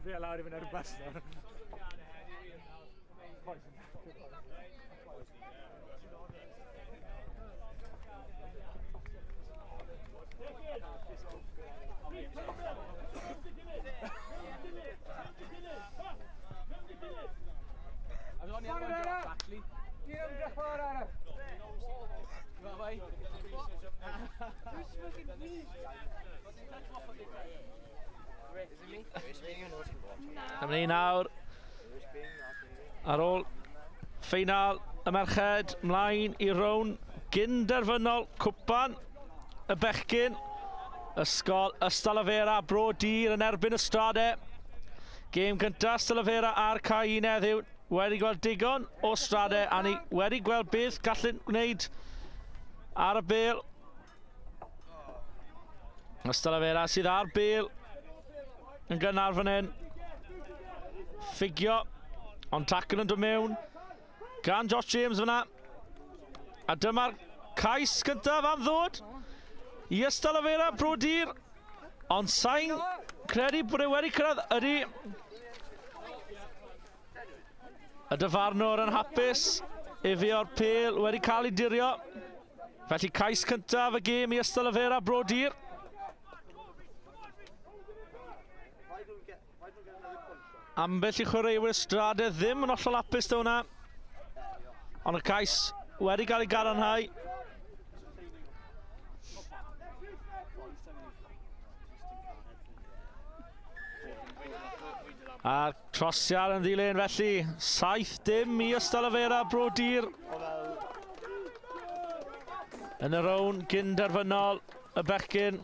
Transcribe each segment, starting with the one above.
Fi lawr i fynd ar y bus nawr. Dyma ni nawr. Ar ôl ffeinal y merched, mlaen i rown gynderfynol cwpan y bechgyn. Ysgol Ystalyfera, Bro Dir yn erbyn y Strade. Gêm gyntaf Ystalyfera ar cae un heddiw. Wedi gweld digon o Strade a ni wedi gweld beth gallen gwneud ar y bel. Ystalyfera sydd ar bel yn gynnar fan hyn. Ffugio, ond tacl yn dod mewn gan Josh James fyna. A dyma'r cais cyntaf am ddod i Ystalyfera Brodir. Ond sa'n credu bod e wedi cyrraedd. Ydy. Y dyfarnwr yn hapus. Efe o'r pel wedi cael ei dirio. Felly cais cyntaf y gêm i Ystalyfera Brodir. Ambell i chwaraewyr Strade ddim yn hollol hapus da hwnna. Ond y cais wedi cael ei gadarnhau. A'r trosiad yn ddilyn felly, 7-dim i Ystalyfera Bro Dir. Yn y rown gynderfynol y bechgyn.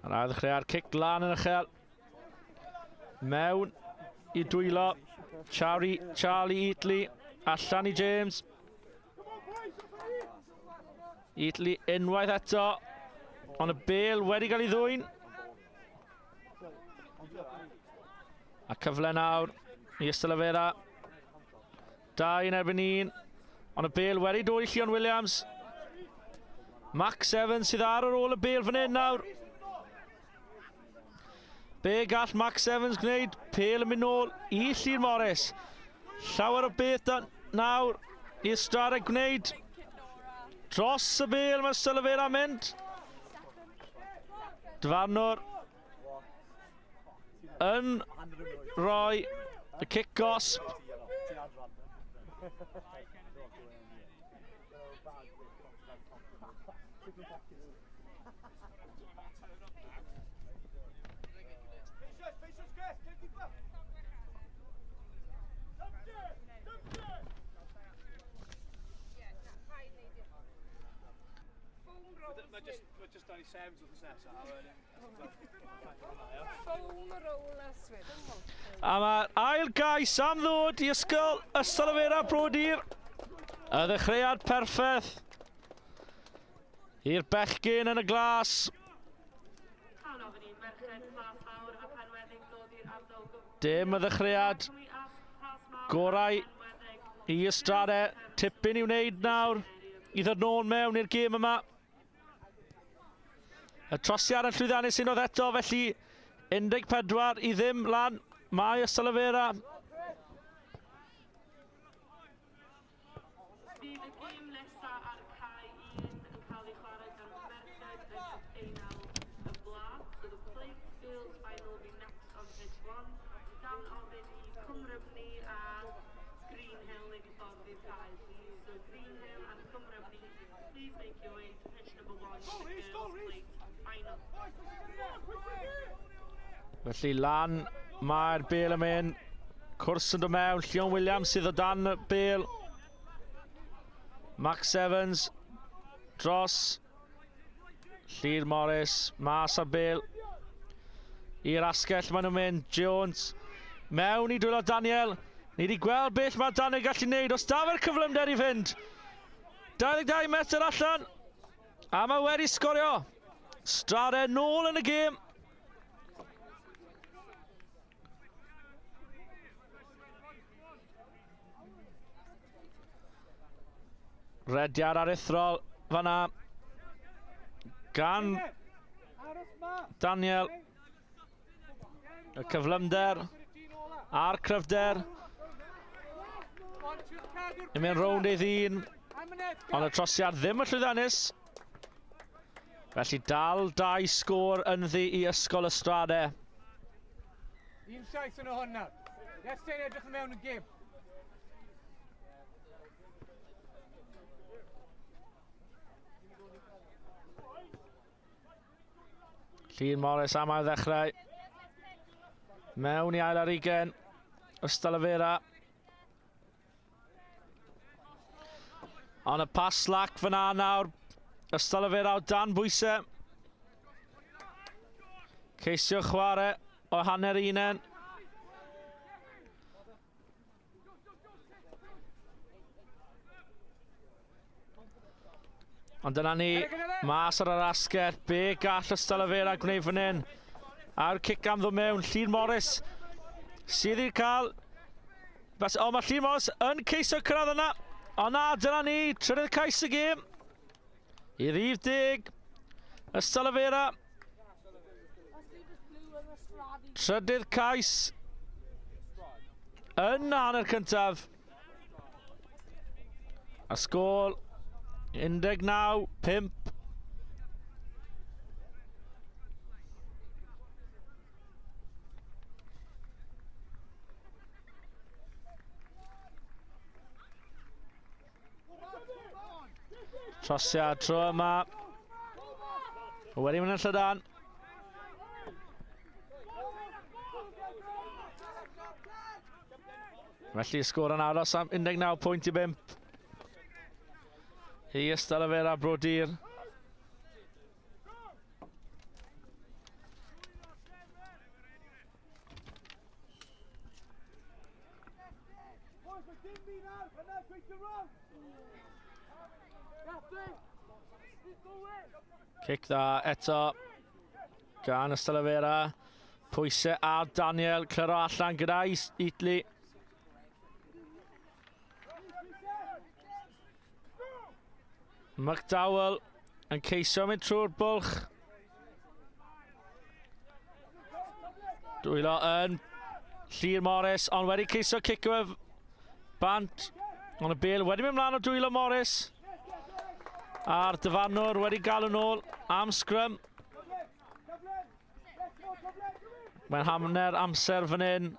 Yr ail ddechreuad, cic lan yn uchel. Mewn i dwylo Charlie, Charlie Eatley, allan i James. Eatley unwaith eto, ond y bel wedi cael ei ddwyn. A cyfle nawr i Ystalyfera. 2 yn erbyn 1. Ond y bel wedi dod i Llion Williams. Max Evans sydd ar yr ôl y bel fan hyn nawr. Be gall Max Evans gwneud? Pel yn mynd nôl i Llŷr Morris. Llawer o beth da nawr i Estrada gwneud. Dros y bel mae Sullivan am mynd. Dyfarnwr yn rhoi y cic gosb. A mae'r ail gais am ddod i ysgol Ystalyfera Brodir. Y ddechreuad perffaith i'r bechgyn yn y glas. Dim y ddechreuad gorau i Ystrade. Tipyn i wneud nawr i ddod nôl mewn i'r gêm yma. Y trosiad yn llwyddiannus unwaith eto, felly 14 i ddim lan. Mae Ystalyfera. Bydd y gêm nesaf ar cae 1 yn cael ei chwarae gan Merched y Ffeinal y Bla. So the Plate Girls Final will be next on pitch 1. Dan ofyn i Cwmrymni a Greenhill wneud i ffordd i'r cae, please. So Greenhill and Cwmrymni, please make your way to pitch number 1 for the Girls Plate Final. Felly lan mae'r bel yn mynd. Cwrs yn dod mewn. Llion Williams sydd o dan y bel. Max Evans dros Llyr Morris mas ar bel. I'r asgell maen nhw'n mynd. Jones mewn i dwylo Daniel. Ni wedi gweld beth mae Daniel gallu gwneud. Os da fe'r cyflymder i fynd. 22 metr allan. A mae wedi sgorio. Strade nôl yn y gêm. Rediad aruthrol fanna gan Daniel. Y cyflymder a'r cryfder. Yn mynd rownd ei ddyn, ond y trosiad ddim yn llwyddiannus. Felly dal dau sgôr ynddi i Ysgol y Strade. Un llais yn hwn nawr. Iestyn edrych yn mewn y gêm. Llun Morris am ail ddechrau. Mewn i ail ar ugen. Ystalyfera. Ond y pas slac fyna nawr. Ystalyfera o dan bwysau. Ceisio chwarae o hanner unen. Ond dyna ni, mas ar yr asgell, be gall Ystalyfera gwneud fan hyn? A'r cic am ddod mewn, Llun Morris sydd i'r cael. Bas, o, mae Llun Morris yn ceisio cyrraedd yna. O na, dyna ni, trydydd cais y gêm. I rif deg, Ystalyfera. Trydydd cais yn hanner cyntaf. A sgôl 19-5. Trosiad tro yma. Wedi mynd yn llydan. Felly sgôr yn aros am 19 pwynt i 5. I Ystalyfera Brodir. Cic dda eto gan Ystalyfera. Pwysau ar Daniel, clyro allan gyda Eatley. McDowell yn ceisio mynd trwy'r bwlch. Dwylo yn Llyr Morris, ond wedi ceisio cicio fe bant. Ond y bel wedi mynd mlaen o dwylo Morris. A'r dyfarnwr wedi gael yn ôl am sgrym. Mae'n hanner amser fan hyn.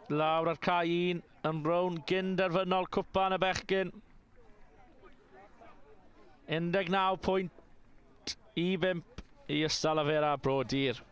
Lawr ar cae un yn rown gyn-derfynol cwpan y bechgyn. 19 pwynt i 5 i Ystalyfera Brodir.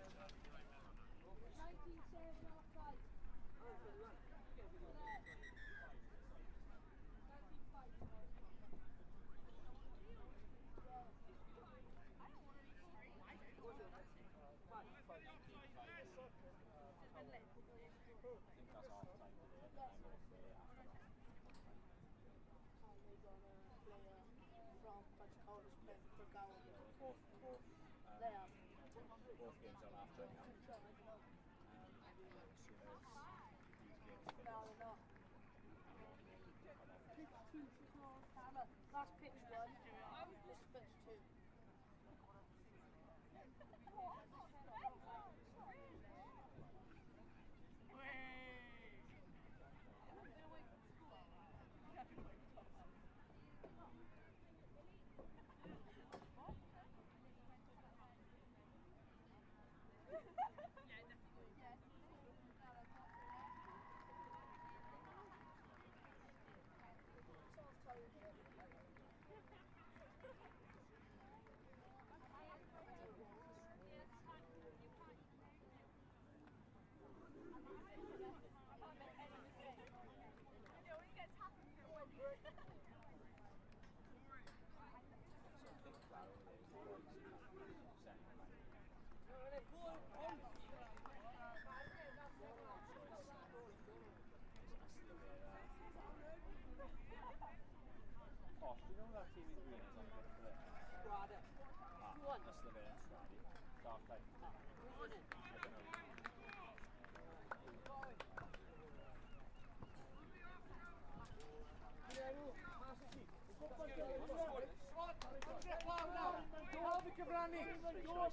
Pawb i gyfrannu.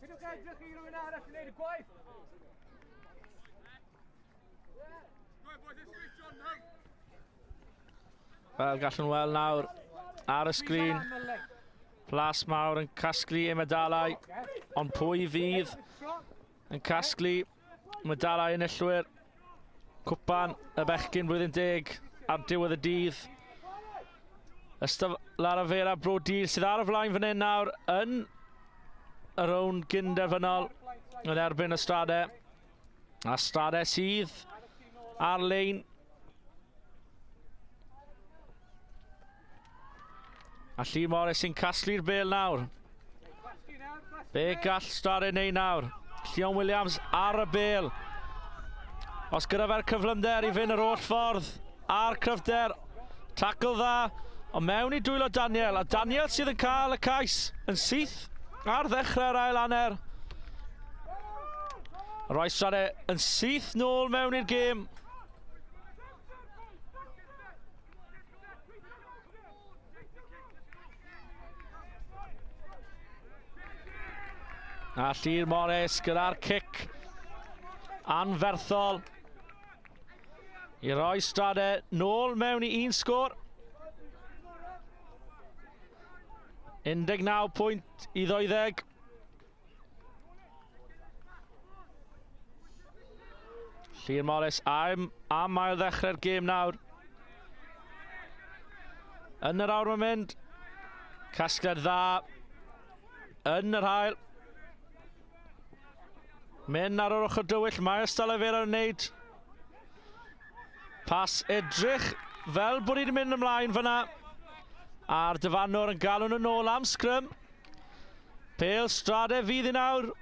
Pidwch edrych i rywun arall i wneud y gwaith. Wel, gallwn weld nawr ar y sgrin. Plas mawr yn casglu ei medalau, ond pwy fydd yn casglu medalau enillwyr cwpan y bechgyn blwyddyn deg ar diwedd y dydd. Ystaf Lara Vera Bro Dydd sydd ar y flaen fan hyn nawr yn y rownd gynderfynol yn erbyn y Strade. A Strade sydd ar-lein. A Llu Morris sy'n casglu'r bel nawr. Be gall Strade neu nawr? Llion Williams ar y bel. Os gyda fe'r cyflymder i fynd yr holl ffordd a'r cryfder. Tackle dda, ond mewn i dwylo Daniel. A Daniel sydd yn cael y cais yn syth ar ddechrau'r ail hanner. Rhoi Strade yn syth nôl mewn i'r gêm. A Llyr Morris gyda'r cic anferthol i roi Strade nôl mewn i un sgôr. 19 pwynt i 12. Llyr Morris am, am ail ddechrau'r gêm nawr. Yn yr awr mae'n mynd. Casgliad dda. Yn yr hael. Mynd ar yr ochr dywyll. Mae Ystalyfera yn wneud. Pas edrych fel bod hi'n mynd ymlaen fyna. A'r dyfanwr yn galw nhw nôl am sgrym. Pêl Strade fydd i nawr.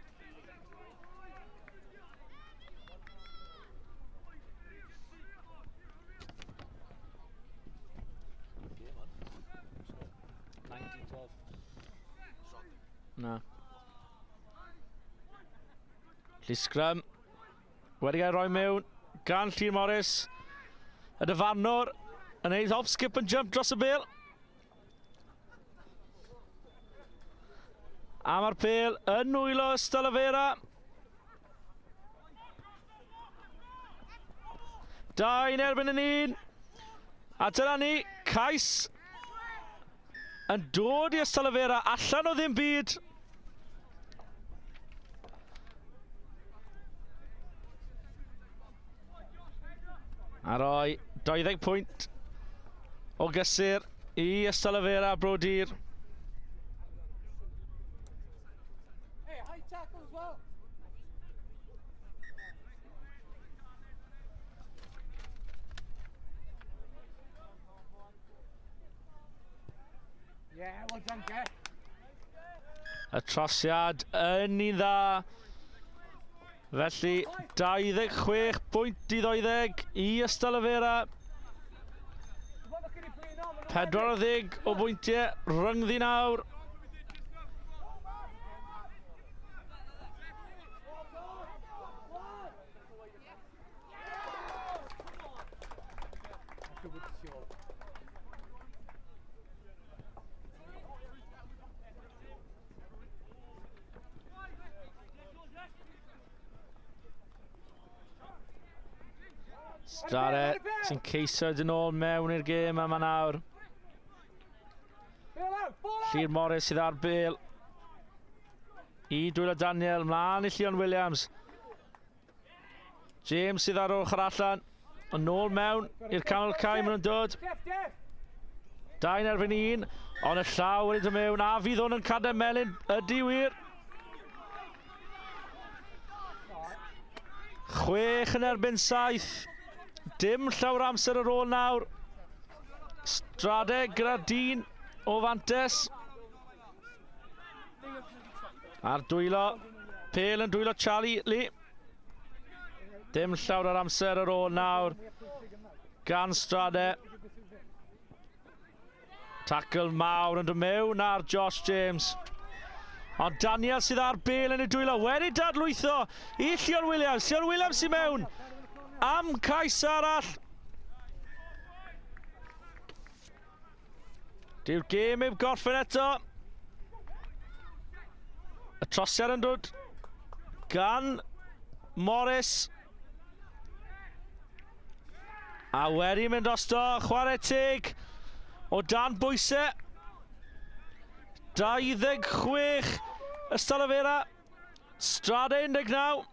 Na. Felly sgrym wedi cael rhoi mewn gan Llun Morris. Y dyfarnwr yn ei hop, skip and jump dros y bel. A mae'r pel yn nwylo Ystalyfera. Dau'n erbyn yn un. A dyna ni, cais yn dod i Ystalyfera allan o ddim byd. A roi 20 pwynt o gysur i Ystalyfera Brodir. Hey, high tackle as well. Yeah, well done, Jeff. Y trosiad yn un dda. Felly, 26 bwynt i 20 i Ystalyfera. 40 o bwyntiau rhyngddi nawr. Strade sy'n ceisio dyn ôl mewn i'r gêm yma nawr. Llyr Morris sydd ar bel. I dwylo Daniel, mlaen i Llion Williams. James sydd ar ochr allan. Yn ôl mewn i'r canol cae maen nhw'n dod. Dau'n erbyn un, ond y llaw wedi dod mewn, a fydd hwn yn cadair melyn, ydy wir. Chwech yn erbyn saith. Dim llawer amser ar ôl nawr. Strade gyda dyn o fantes. A'r dwylo, pel yn dwylo Charlie Lee. Dim llawer ar amser ar ôl nawr gan Strade. Tackle mawr yn dod mewn ar Josh James. Ond Daniel sydd ar bel yn ei dwylo wedi dadlwytho i Llion Williams. Llion Williams sy'n mewn am cais arall. Dyw'r gêm heb gorffen eto. trosiad yn dod gan Morris. A wedi mynd drosto, chwarae teg o dan bwysau. 26 Ystalyfera, Strade 19.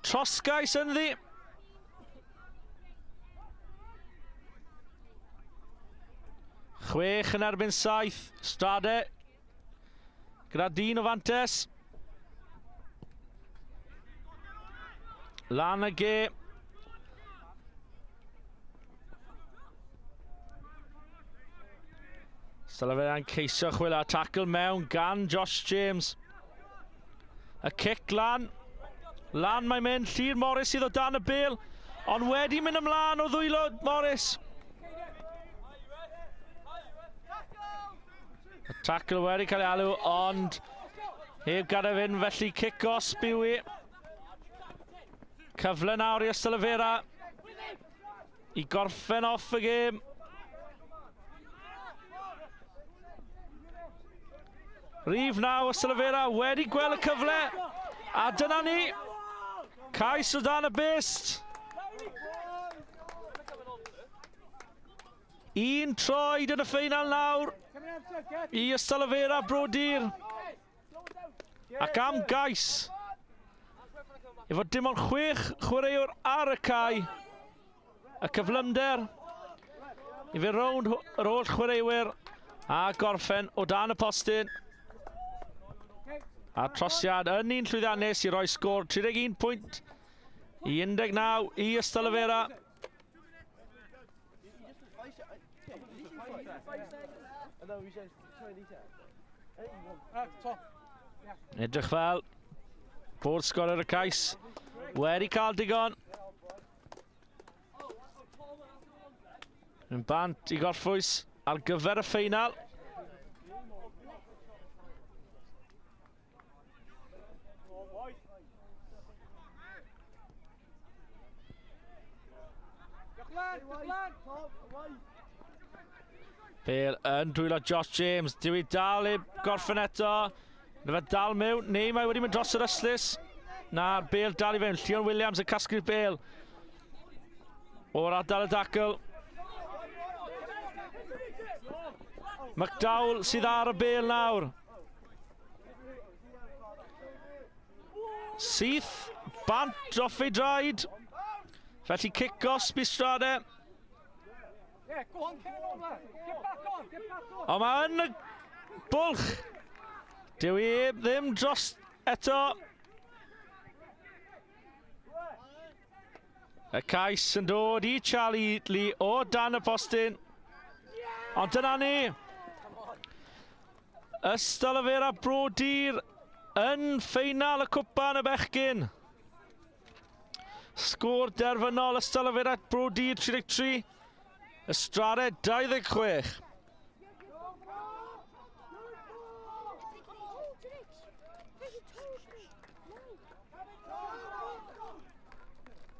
Trosgais ynddi. Chwech yn erbyn saith. Strade gyda dyn o fantes. Lan y ge. Sullivan ceisio chwilio tackle mewn gan Josh James. Y cic lan. Lan mae'n mynd. Llyr Morris sydd o dan y bel. Ond wedi mynd ymlaen o ddwylo Morris. Y tackle wedi cael ei alw, ond heb gadael fynd, felly cic os yw i. Cyfle nawr i Ystalyfera i gorffen off y gêm. Rhif 9 Ystalyfera wedi gweld y cyfle. A dyna ni. Cais o dan y bist. Un troed yn y ffeinal nawr i Ystalyfera Brodir. Ac am gais. Efo dim ond chwech chwaraewr ar y cae. Y cyflymder i fe rownd yr holl chwaraewyr a gorffen o dan y postyn. A trosiad yn un llwyddiannus i roi sgôr 31 pwynt i 19 i Ystalyfera. Edrych fel bod sgorer y cais wedi cael digon. Yn bant i gorffwys ar gyfer y ffeinal. Bale yn dwylo Josh James. Dyw i dal i gorffen eto. Na fe dal mewn. Neu mae wedi mynd dros yr ystlys. Na'r Bale dal i fewn. Llion Williams yn casglu'r Bale. O'r ardal y dacl. McDowell sydd ar y Bale nawr. Syth, bant off ei draed. Felly cic os Bistrade. Ond mae yn y bwlch. Dyw i ddim dros eto. Y cais yn dod i Charlie Lee o dan y postyn. Ond dyna ni. Ystalyfera Brodir yn ffeinal y cwpan y bechgyn. Sgôr derfynol Ystalyfera Brodir 33, Ystrade 26.